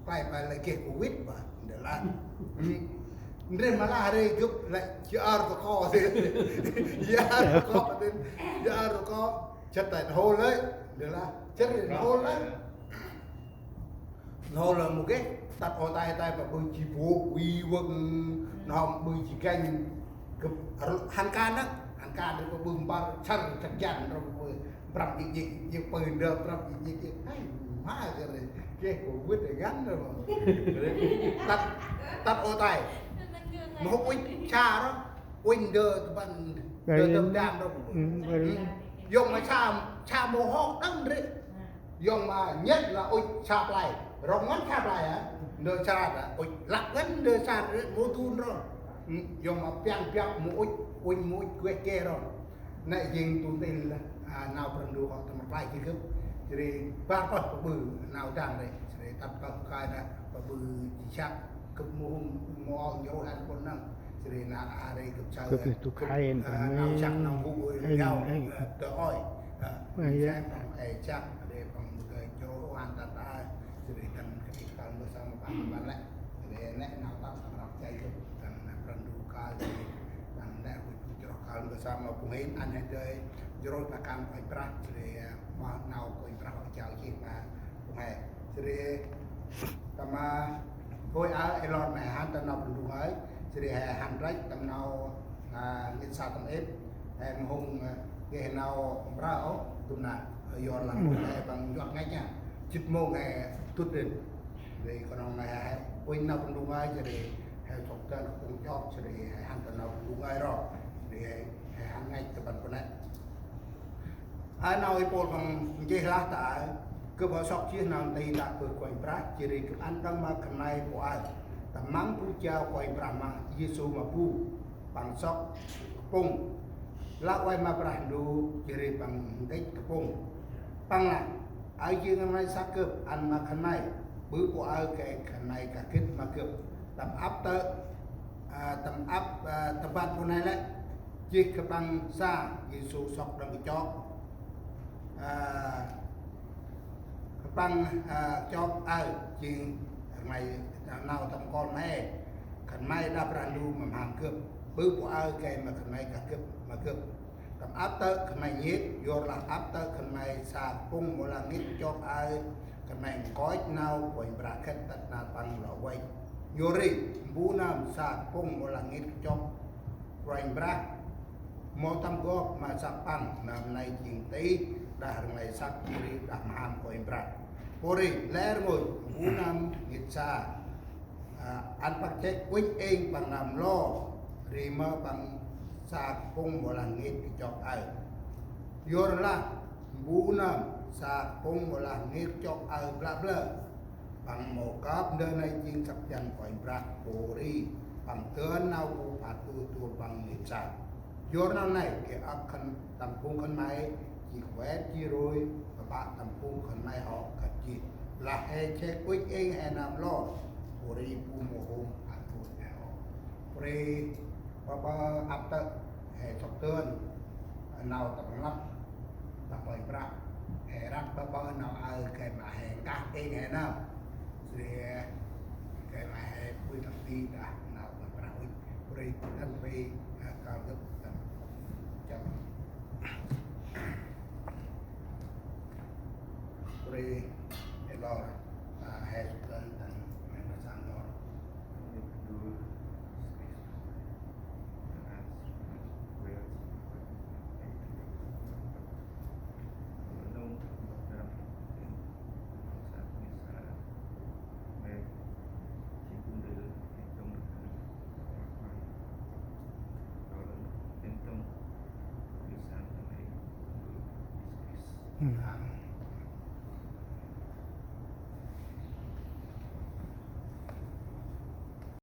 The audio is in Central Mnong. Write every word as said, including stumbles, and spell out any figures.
Play play lĕ geh Covid ba, ndơ lan. Ndrih ma lah rê gâp lĕ jar tơ ko tê. Jar tơ ko tê. Jar tơ ko. Chăt tay hô lĕ. Ndơ lan. Chăt tay hô lĕ. Hô lĕ mâu geh. Tât ô tay tay ba ƀư ji bôk, wi wơng, nơm ƀư ji ganh. Gâp hăn kan nă. Hăn kan rê ba ƀư mpăr, chăr, chăr jan, rê ba ƀư. Prăp ji ji ji pơ ndơ prăp ji ji ji. Ai, ma kơ rê. Kê kơ wĭt rê găn rê ma. Tât, tât ô tay. Ma hô uih cha rô. Uih ndơ tơ ban, ndơ tơ ban rô. Yong ma cha, cha mâu hô đăng rê. Yong ma nhêt la uih cha play. Rong ngăn cha play hă. Ndơ cha rê. Uih lăp ngăn ndơ cha rê. Mâu tun rô. Yong ma piăng piăng mâu uih, uih mâu uih kueh kê rô. Nĕ jêng tŭ ntil, a, nau Brah Ndu hŏ tâm rplay jêh gâp. Jêh ri bar pơh pơƀư nau dang rê. Jêh ri tât pơh kai nă pơƀư ji jăk gâp mâu hôm mâu ôh njrô hăn pôn nâng. Jêh ri nă a rê gâp saơ gâp, a, nau jăk nau gŭ rê yau, a, tơ ôi. A, ji jăk păng ê jăk rê păng gâp njrô hăn tât a. Jêh ri tăng kơt kal mbơh sa ma păng ma lĕ. Jêh ri nĕ nau tât tâm rplay jêh gâp. Tăng Brah Ndu kal jêh ri. Tăng nĕ rui pŭ jroh kal mbơh sa ma phung hên ăn hên dơi. Jroh ta kan Kôranh Brah, jêh ri, a, ma nau Kôranh Brah hŏ jao jêh ma phung hên. Jêh ri tâm, a, hôi a, ê lor ma hăn tâm nau Brah Ndu hơi. Jêh ri hên hăn rêh tâm nau, a, ngĭt sa tâm êp. Hên mâu hôm, a, geh nau mprơ ôh, tŭm nă, a, yor lah hên păng njuăk ngăch a. Jê̆t mông hên dŭt rin. Ri kơnong nai hê, uănh nau Brah Ndu ngơi, jêh ri hê sŏk dơn kơ pŭng chok, jêh ri hê hăn dơn nau Brah Ndu ngơi ro, jêh ri hê, hê hăn ngăch tơ ban pơnĕ. Aơ nau i Pôl păng nchih lah ta aơ, gâp hŏ sŏk jêh nau nti ta bơh Kôranh Brah, jêh ri gâp ăn đŏng ma khân may pô aơ, tâm măng bu jao Kôranh Brah ma Yêsu ma bu. Păng sŏk kpŭng. Lah ueh ma Brah Ndu, jêh ri păng nkĭch kpŭng. Păng lah, aơ jêng nau may săk gâp ăn ma khân may, ƀư pô aơ gay khân may kah gĭt ma gâp. Tâm ăp tơ̆, a, tâm ăp, a, tâm ban pô nây lĕ, jêh kơ păng sa, Yêsu sŏk đŏng kơ chok. A, păng, a, chok aơ jêng khân may nau tâm kol may. Khân may đah Brah Ndu ma mham gâp. Ƀư pô aơ gay ma khân may kah gĭt ma gâp. Tâm ăp tơ̆ khân may nhêt, yor lah ăp tơ̆ khân may sa kpŭng mâu lah ngĭt chok aơ. Khân may nkoch nau Kôranh Brah khât tât nar păng lŏ văch. Yor ri, mbu nơm sa kpŭng mâu lah ngĭt chok Kôranh Brah mâu tâm gop ma săk păng, nơm nây jêng tih đah rnglay săk, jêh ri đah mham Kôranh Brah. Pô ri lĕ rngôch, mbu nơm ngĭt sa, a, ăn păng chêk uănh êng păng nơm lor, ri mơ păng sa kpŭng mâu lah ngĭt kơ chok aơ. Yor lah, mbu nơm sa kpŭng mâu lah ngĭt kơ chok aơ blă blơ. Păng mâu kơp ndơ nây jêng săk jăn Kôranh Brah, pô ri păng dơn nau bu phat tuh tuh păng ngĭt sa. Yor nau nây geh âk khân tâm phung khân may, jêh kuet jêh rui, pă pă tâm phung khân may hŏ kơt jêh. Lah hê chêk uănh êng hê nơm lor, pô ri bu mâu hôm phat tuh hê hŏ. Pô ri pă pă ăp tơ̆ hê sŏk dơn nau tâm rnglăp đah Kôranh Brah. Hê răk pă pă nau aơ gay ma hê nkah êng hê nơm. Jêh ri gay ma hê pui tâm ti đah nau Kôranh Brah uănh. Pô ri ăn ri, a, kal gâp tâm chăm. Pô ri ê lor, a, hê sŏk dơn tâm rnglăp săk lor.